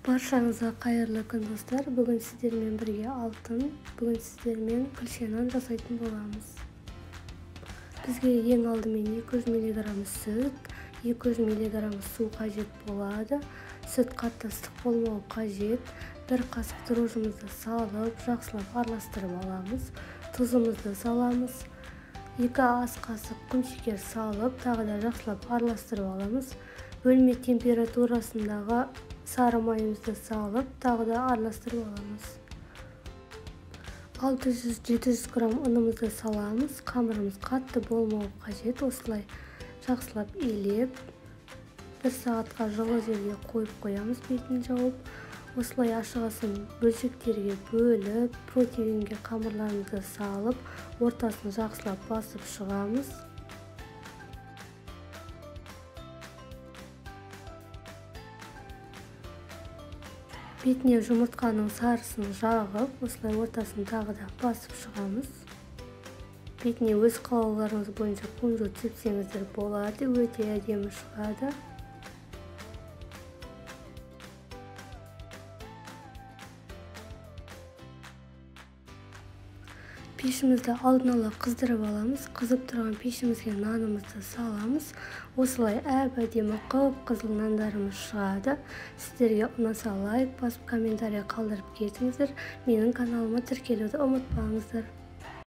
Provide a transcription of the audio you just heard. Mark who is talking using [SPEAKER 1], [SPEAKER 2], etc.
[SPEAKER 1] Баршаңызға қайырлы күн, достар. Бүгін сіздермен бірге Алтын. Бүгін сіздермен күлше нан жасайтын боламыз. Бізге ең алдымен 200 мг сүт, 200 мг су қажет болады. Сүт қатты ыстық болмауы қажет. Бір қасық дрожжымызды салып, жақсылап араластырып аламыз. Тұзымызды саламыз. 2 ас қасық құмшекер салып, тағы да жақсылап араластырып аламыз. Бөлме температурасындағы сары майымызды салып, тағы да араластырып аламыз. 600-700 грамм ұнымызды саламыз. Қамырымыз қатты болмауы қажет. Осылай жақсылап илеп, 1 сағатқа жылы жерге қойып қоямыз, бетін жауып. Осылай ашығасын бөлшектерге бөліп, противенге қамырларымызды салып, ортасын жақсылап басып шығамыз. Бетіне жұмыртқаның сарысын жағып, осылай ортасын тағы да басып шығамыз. Бетіне өз қалауларыңыз бойынша кунжут сепсеңіздер болады, өте әдемі шығады. Пешімізді алдын ала қыздырып аламыз. Қызып тұрған пешімізге нанымызды саламыз. Осылай әп-әдемі қып-қызыл нандарымыз шығады. Сіздерге ұнаса лайк басып, комментарий қалдырып кетіңіздер. Менің каналыма тіркелуді ұмытпаңыздар.